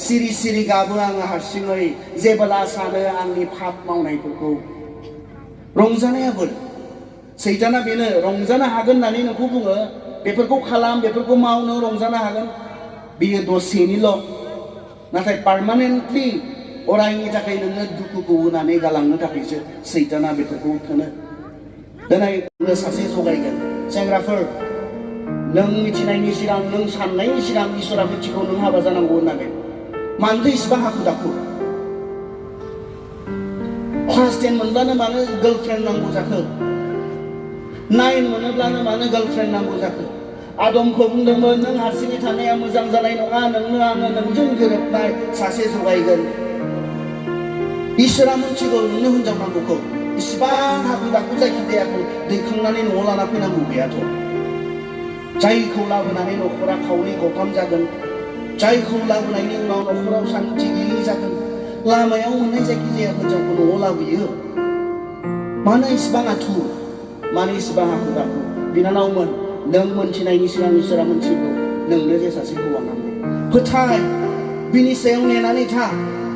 सिरि सिरि गाबो आङो हारसिङै जेब्ला सानो आंनि पाप मावनायफोरखौ रंजानाया बोर सैताना बेनो रंजानो हागोन होननानै नोंखौ बुङो बेफोरखौ खालाम बेफोरखौ मावनो रंजानो हागोन बियो दसेनिल' नाथाय पार्मानेन्टलि अरायनि थाखाय नोङो दुखुखौ होनानै गालांनो थाखायसो सैताना बेफोरखौ थोनो दिनै सासे जगायगोन सेंग्राफोर नों मिथिनायनि सिगां नों साननायनि सिगां इसोरा मिथिगौ नों हाबा जानांगौ होननानै मानोथो इसिबां हाखु दाखु क्लास 10 मोनब्लानो मानो गार्लफ्रेन्ड नांगौ जाखो 9 मोनोब्लानो मानो गार्लफ्रेन्ड नांगौ जाखो आदमखौ बुंदोंमोन नों हारसिङै थानाया मोजां जानाय नङा नोंनो आङो नोंजों गोरोबनाय सासे जगायगोन इसोरा मिथिगौ नोंनो हिनजाव नांगौखौ इसिबां हाखु दाखु जायखिजायाखौ दैखांनानै न'आव लाना फैनांगौ गैयाथ' जायखौ लाबोनानै न'खरा खावनै खावथाम जागोन जायखौ लाबोनायनि उनाव न'खराव सान्थि गैयै जागोन लामायाव मोननाय जायखिजाया हिनजावखौ न'आव लाबोयो मानो इसिबां आथुर मानो इसिबां हाखु दाखु बिनानावमोन नों मोनथिनायनि सिगां इसोरा मोनथिगौ नोंनो जे सासे हौवा नांगौ फोथाय बिनि सायाव नेनानै था